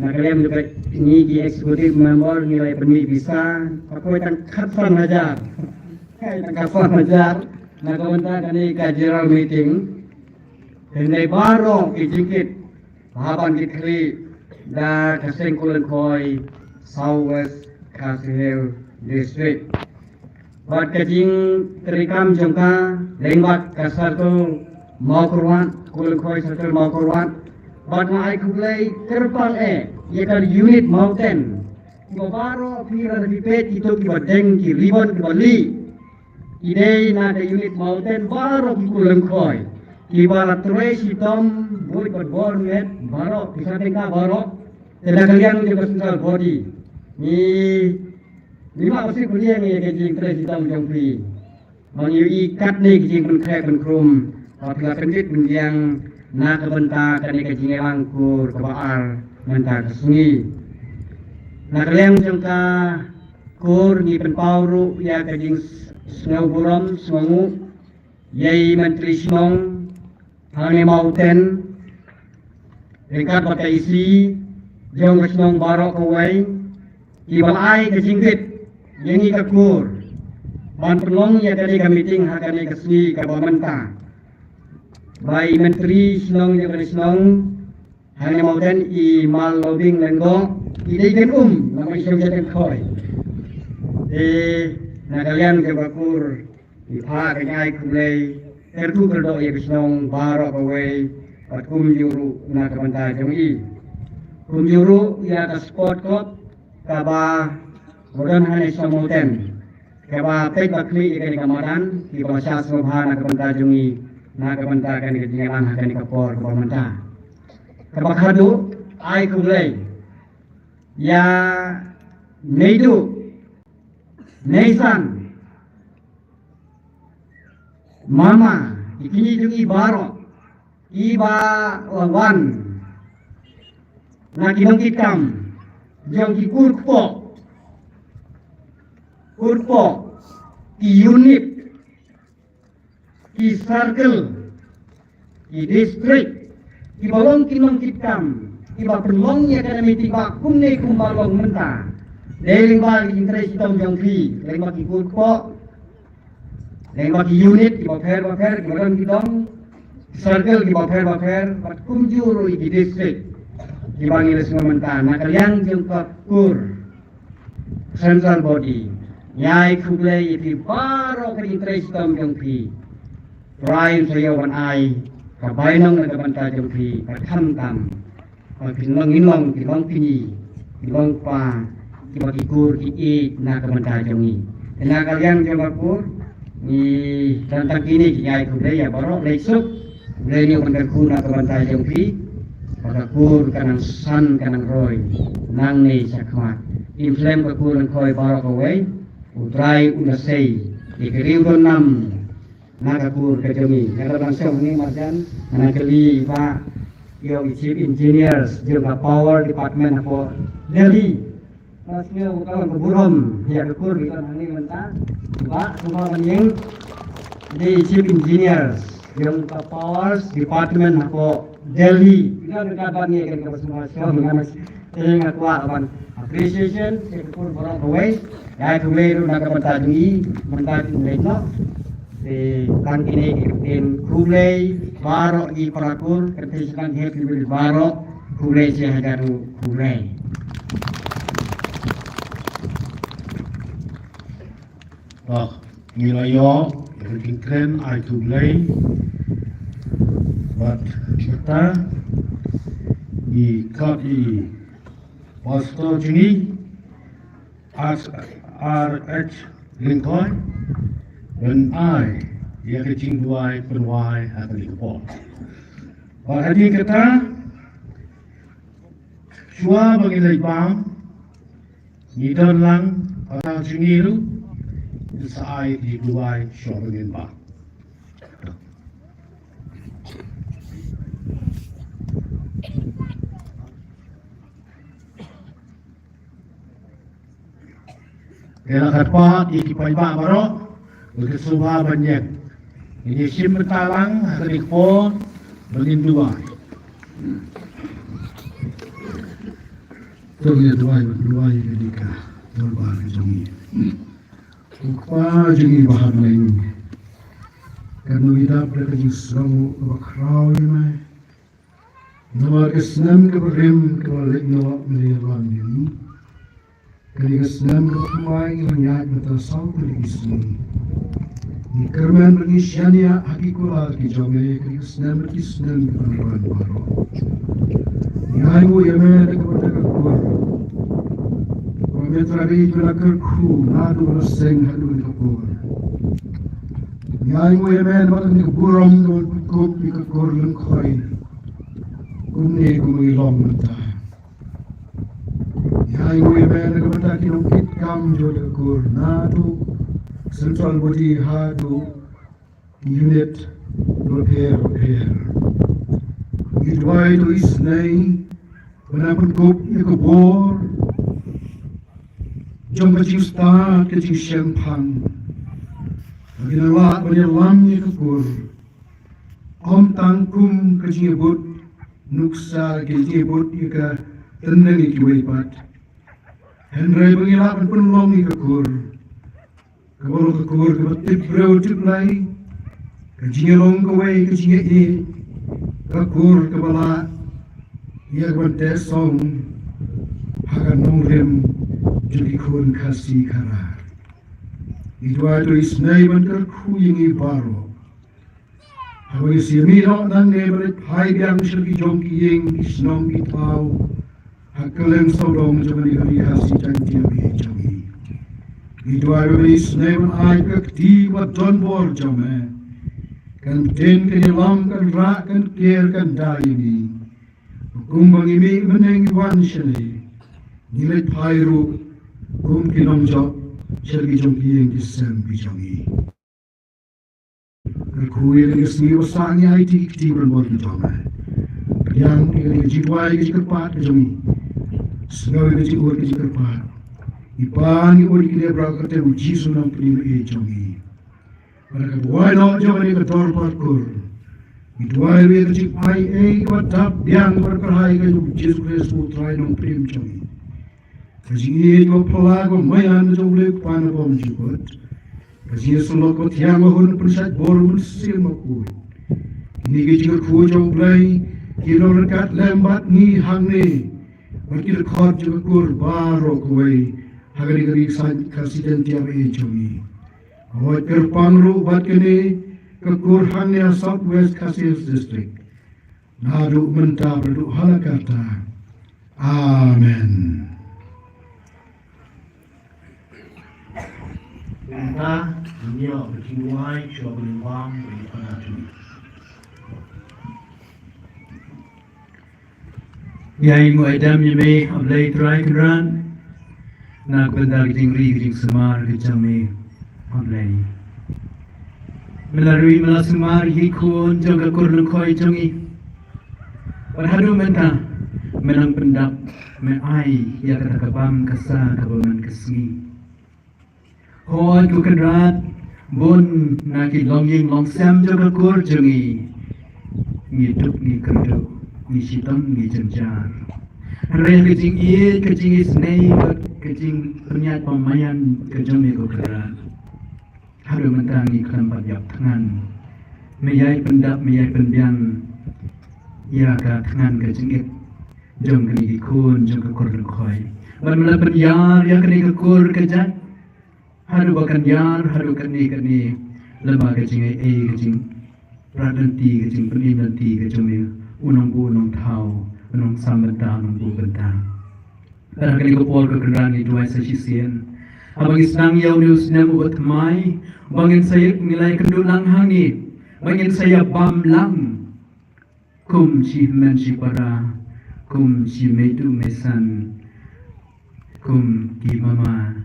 na ka liang jong ka, ngi ki executive member ngi la pynmih pisa, ka poi tang khatsan hajar. Tang khatsan hajar na ka bynta kane ka General Meeting. Hynrei baroh ki jingkit haba ngi khlieh da ka seng kur Lyngkhoi South West Khasi Hills District. Bad ka jingtreikam jong ka lyngba ka Circle Mawkyrwat, kur Lyngkhoi Circle Mawkyrwat. Bad nga ai khublei kyrpang eh ïa ka unit Mawten. Kiba baroh phi, lada phi peit kito kiba deng ki ribbon kiba lieh, ki dei na ka unit Mawten baroh ki kur Lyngkhoi. Kiba la trei shitom buit bad bor met baroh, pisa tyngka baroh. Te na ka liang jong ka central body, ngi, ngi ma usi kuliang ïa ka jingtrei shitom jong phi. Ba ngi ïohi katne ka jingpynkhreh pynkhrum ba phi la pynbit pynbiang na ka bynta kane ka jingïalang kur kaba ar mynta ka sngi. Na ka liang jong ka kur ngi pynpaw ruh ïa ka jingsngewburom sngewnguh ïa i Myntri Shnong hangne Mawten, ryngkat bad ka E C jong ka shnong baroh kawei, kiba la ai ka jingbit ïa ngi ka kur ban pynlong ïa kane ka meeting ha kane ka sngi kaba mynta. Ba i Myntri Shnong jong kane ka shnong hangne Mawten, i Mallobing Lyngdoh, i dei ken um namar i shong sha teng khoi. Te na ka liang jong ka kur, ngi phah ka jingai khublei kyrkhu kyrdoh ïa ka shnong baroh kawei, bad kumjuh ruh na ka bynta jong i. Kumjuh ruh ïa ka sport club kaba don hangne shnong Mawten, kaba peit ba khlieh ïa kane ka madan, kiba la shah sngewbha na ka bynta jong i, na ka bynta kane ka jingïalang ha kane ka por kaba mynta. Kaba khadduh, ai khublei ïa Neiduh, Neisan, Mama, ïa kine jong i baroh, kiba la wan na ki nongkitkam jong ki kur kpoh, kur kpoh, ki unit, ki circle, ki district, kiba long ki nongkitkam, kiba pynlong ïa kane ka meeting ba kumne kumba long mynta. Dei lyngba ki jingtrei shitom jong phi, lyngba ki kur kpoh, lyngba ki unit kiba pher bapher, kiba don ki dong, ki circle kiba pher bapher, bad kumjuh ruh ïa ki district kiba ngi la sngew mynta. Na ka liang jong ka kur central body, ngi ai khublei ïa phi baroh ka jingtrei shitom jong phi. Trai un sa ïoh ban ai ka bainong na ka bynta jong phi, bad khamtam ba phin long, ngin long ki longkmie, ki longkpa, kiba ki kur ki ïeit na ka bynta jong ngi. Te na ka liang jong ka kur, ngi don tang kine ki jingïai khublei ïa baroh, leit suk, khublei ne ban kyrkhu na ka bynta jong phi, ba ka kur kan nang san, kan nang roi nangne shakhmat. Im slem ka kur Lyngkhoi baroh kawei, U Trai un da sei ïa ka riew don nam na ka kur ka jong ngi. Nga da ban sngewbha hangne marjan, nga kylli i Bah, ïa i Chief Engineers jong ka Power Department hapoh Delhi. Nga sngew ka long ka burom ïa ka kur ngi don hangne mynta. Bah, sngewbha ban ïeng. I dei i Chief Engineers jong ka Power Department hapoh Delhi. Nga da ban ïeng ka sngewbha sngewbha. Te nga kwah ban appreciation ïa ka kur baroh kawei. Ïa khublei ruh na ka bynta jong i, mynta ki leit noh. Te tang kine ki ktien khublei baroh ki para kur, kynthei shnong, happy birthday baroh, khublei shi hajar khublei. Bah, ngi la ïoh ïa ka jingkren ai khublei bad mynta ngi khot ïa i Pastor jong ngi, R H Lyngkhoi, ban ai ïa ka jingduwai pynwai ha kane ka por. Bad hadien kata, shuwa ba ngi leit bam, ngi don lang, para jong ngi ruh kin sa ai ka jingduwai shuwa ba ngin bam. Te la kyrpad ïa ki paidbah baroh, ba kin sngewbha ban ïeng. Ngin ïa shim bynta lang ha kane ka por ba ngin duwai. To ngin duwai, duwai ïa kane ka dorbar ka jong ngi. Ko Kpa jong ngi ba ha bneng, kano i dap da ka jingsngew kaba khraw ïa me. Namar ka snem kaba rim kaba leit noh me la wan ïa ngi. Kane ka snem kaba thymmai ngi la ïaid mynta saw tylli ki sngi. Ngi kyrmen bad ngi shaniah ha ki kular ki jong me, kane ka snem bad ki snem ki ban wan baroh. Ngi ainguh ïa me da kaba da ka kur. Ba me Trai me la kyrkhu naduh la seng haduh kane ka por. Ngi ainguh ïa me namar kane ka burom kaba pynkup ïa ka kur Lyngkhoi. Kumne kumba ngi long mynta. Ïa ïa me na ka bynta ki nongkit kam jong ka kur, naduh central body haduh unit bapher bapher. Ngi duwai to isynei ban pynkup ïa ka bor jong ka jingstad ka jingshemphang, ba kin lah ban ïalam ïa ka kur, ym tang kum ka jingïabud nuksa, ka jingïabud ïa ka tnat ïa kiwei pat, hynrei ba ngi lah ban pynlong ïa ka kur kaba long ka kur kaba tip briew tip Blei, ka jingïalong kawei, ka jingïeit, ka kur kaba lah ïa ka ban teh song ha ka nongrim jong ki khun Khasi Khara. Ngi duwai to isynei ban kyrkhu ïa ngi baroh. Haba ngi sngewmih noh nangne ban leit phai biang sha ki jong ki ïing, ki shnong, ki thaw, ha kylleng sawdong jong kane ka ri Khasi Jaiñtia jong ngi. Ngi duwai ba ngi sngewbha ban ai ka kti ba don bor jong me, kan bteng, kan ïalam, kan rah, kan ker, kan da ïa ngi. Kumba ngi mih mynne ngi wan shane, ngi leit phai ruh kum ki nongjop sha ki jong ki ïing ki sem ki jong ngi. Kyrkhu ïa kane ka sngi ba sah ngi ai ïa ki kti ba don bor ki jong me. Pdiang ïa kane ka jingduwai ka jingkyrpad ka jong ngi. Sngew ïa ka jingud ka jingkyrpad. I Pa, ngi ur ïa kine baroh ha ka kyrteng u Jisu Nongpynim ba ïeit jong ngi. Bad ha ka buaid noh jong kane ka dorbar kur, ngi duwai ruh ïa ka jingaiei kaba dap biang bad kyrhai ka jong u Jisu Khrist u Trai Nongpynim jong ngi. Ka jingïeit kaba phylla kaba maïan ka jong U Blei Kpa na bymjukut, ka jingïasyllok kaba thiang ba hun pynshait bor u Mynsiem Bakhuid. Kine ki jingkyrkhu jong U Blei ki long ryngkat lem bad ngi hangne, bad ki dkhot jong ka kur baroh kawei ha kane ka ri Khasi Jaiñtia ba ïeit jong ngi. Hooid, kyrpang ruh bad kane ka kur hangne ha South West Khasi Hills District, naduh mynta bad haduh hala karta. Amen. Mynta ngin ïoh ka jingduwai, shuwa ban ïa bam, ban ïa pynathuh. Ïa ngi nguh ïa me, A Blei Trai Kynrad, na ka bynta ka jingri ka jingsumar ka jong me, A Blei. Me la ri, me la sumar ïa ki khun jong ka kur lyngkhoi jong ngi. Bad haduh mynta me nang pyndap, me ai ïa kata ka bam ka sa kaba man ka sngi. Hooid ko Kynrad, bun na ki longïing longsem jong ka kur jong ngi, ngi duk ngi kyrduh, ngi shitom ngi jynjar. Hynrei ka jingïeit, ka jingisynei bad ka jingpynïaid bymaian ka jong me ko Kynrad, haduh mynta ngi khlem pat ïap thngan. Me ïai pyndap, me ïai pynbiang ïa ka thngan ka jingit jong kine ki khun jong ka kur lyngkhoi. Bad me la pynïar ïa kane ka kur ka jait haduh ba kan ïar, haduh katne katne, lyngba ka jingaiei, ka jingpyrkhat lynti, ka jingpynim lynti ka jong me, u nongbuh u nongthaw, u nongsam bynta, u nongbuh bynta. Bad ha kane ka por ko Kynrad ngi duwai sa shisien, haba ngi sdang ïa une u snem uba thymmai, ba ngin sa ïa, ngi la ïakynduh lang hangne, ba ngin sa ïa bam lang kum shi hynmen shi para, kum shi meitu meisan, kum ki mama,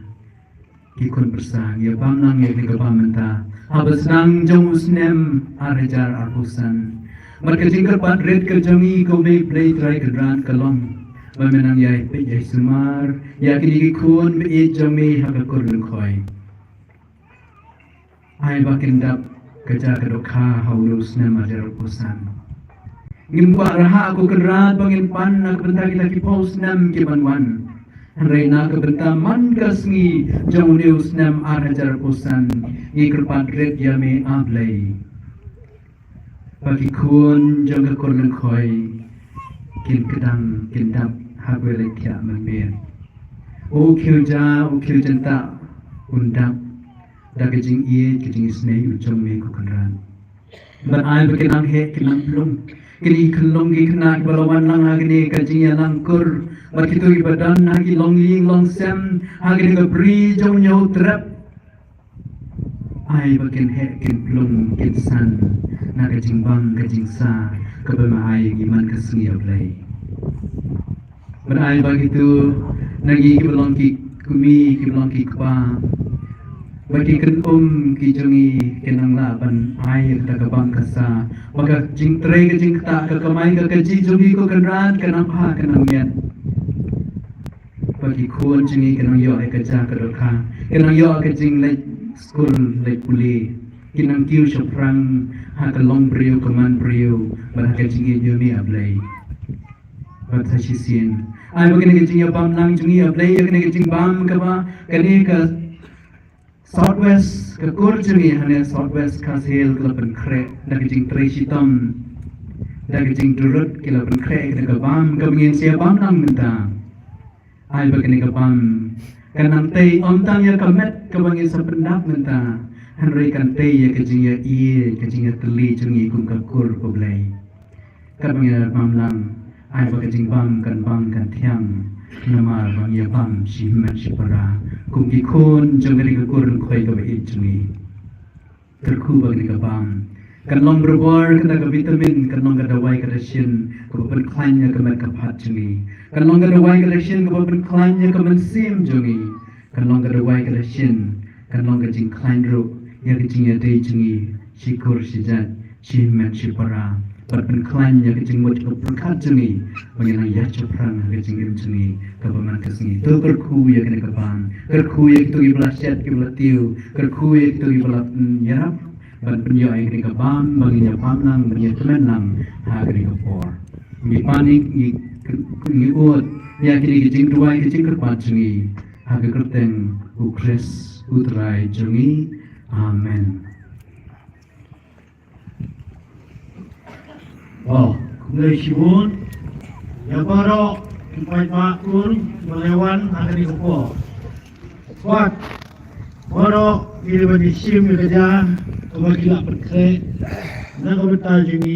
ki khun pyrsa, ngi ïa bam lang ïa kane ka bam mynta haba sdang jong u snem ar hajar arphew san. Bad ka jingkyrpad rit ka jong ngi ko Blei Trai Kynrad ka long ba me nang ïai peit ïai sumar ïa kine ki khun ba ïeit jong me ha ka kur lyngkhoi. Ai ba kin dap ka jaka dohkha ha une u snem ar hajar arphew san. Ngim kwah rhah ko Kynrad ba ngin pan na ka bynta kita ki phew snem ki ban wan. Hynrei na ka bynta man ka sngi jong une u snem ar hajar arphew san, ngi kyrpad rit ïa me A Blei, ba ki khun jong ka kur lyngkhoi kin kdang kin dap ha kawei ka leit thiah mynmiet. U khiew ja, u khiew jyntah un dap da ka jingïeit, ka jingisynei u jong me ko Kynrad. Bad ai ba kin nang heh, kin nang pynlong kine ki khyllung ki khynnah kiba la wan lang ha kane ka jingïalang kur, bad kito kiba don ha ki longïing longsem ha kane ka bri jong Hynñiewtrep. Ai ba kin heh, kin pynlong, kin san na ka jingbam ka jingsa kaba me ai ïa ngi man ka sngi A Blei. Bad ai ba kito Na ngi kiba long ki kmie, kiba long ki kpa, ba ki kynum ki jong ngi kin nang lah ban ai ïa kata ka bam ka sa, ba ka jingtrei ka jingktah, ka kamai ka kajih jong ngi, ko Kynrad, kan nang phah, kan nang miat. Ba ki khun jong ngi kin nang ïoh ïa ka jaka dohkha, kin nang ïoh ka jingleit skul leit pule, kin nang kiew shaphrang ha ka longbriew ka manbriew bad ha ka jingïeit ïa me, A Blei. Bad sa shisien, ai ba kane ka jingïabam lang jong ngi, A Blei, ïa kane ka jingbam kaba kane ka South West, ka kur jong ngi hangne South West Khasi Hills ka la pynkhreh da ka jingtrei shitom, da ka jingdurut ki la pynkhreh ïa kane ka bam kaba ngin sa ïabam lang mynta. Ai ba kane ka bam kan nang tei ym tang ïa ka met kaba ngin sa pyndap mynta, hynrei kan tei ïa ka jingïaieit, ka jingïatylli jong ngi kum ka kur, ko Blei. Katba ngi la bam lang, ai ba ka jingbam kan bang kan thiang, namar ba ngi ïabam shi hynmen shi para kum ki khun jong kane ka kur Nongkhoi kaba ïeit jong ngi. Kyrkhu ba kane ka bam kan long barabor kata ka vitamin, kan long ka dawai ka dashin kaba pynkhlaiñ ïa ka met ka phad jong ngi, kan long ka dawai ka dashin kaba pynkhlaiñ ïa ka mynsiem jong ngi, kan long ka dawai ka dashin, kan long ka jingkhlaiñ ruh ïa ka jingïadei jong ngi shi kur shi jait, shi hynmen shi para, bad pynkhlaiñ ïa ka jingmut ka pyrkhat jong ngi ba ngin nang ïaid shaphrang ha ka jingim jong ngi kaba man ka sngi. To kyrkhu ïa kane ka bam, kyrkhu ïa kito kiba la shet kiba la tiew, kyrkhu ïa kito kiba la, mm, ïarap ban pynïoh ïa kane ka bam ba ngin ïabam lang, ba ngin ïakmen lang ha kane ka por. Ngi panic, ngi, ngi ud ïa kine ki jingduwai ki jingkyrpad jong ngi ha ka kyrteng U Khrist U Trai jong ngi. Amen. Oh, khublei shibun ïa baroh ki paidbah kur ba la wan ha kane ka por. Bad baroh kiba shim ïa ka jaka kaba ki la pynkhreh na ka bynta jong ngi.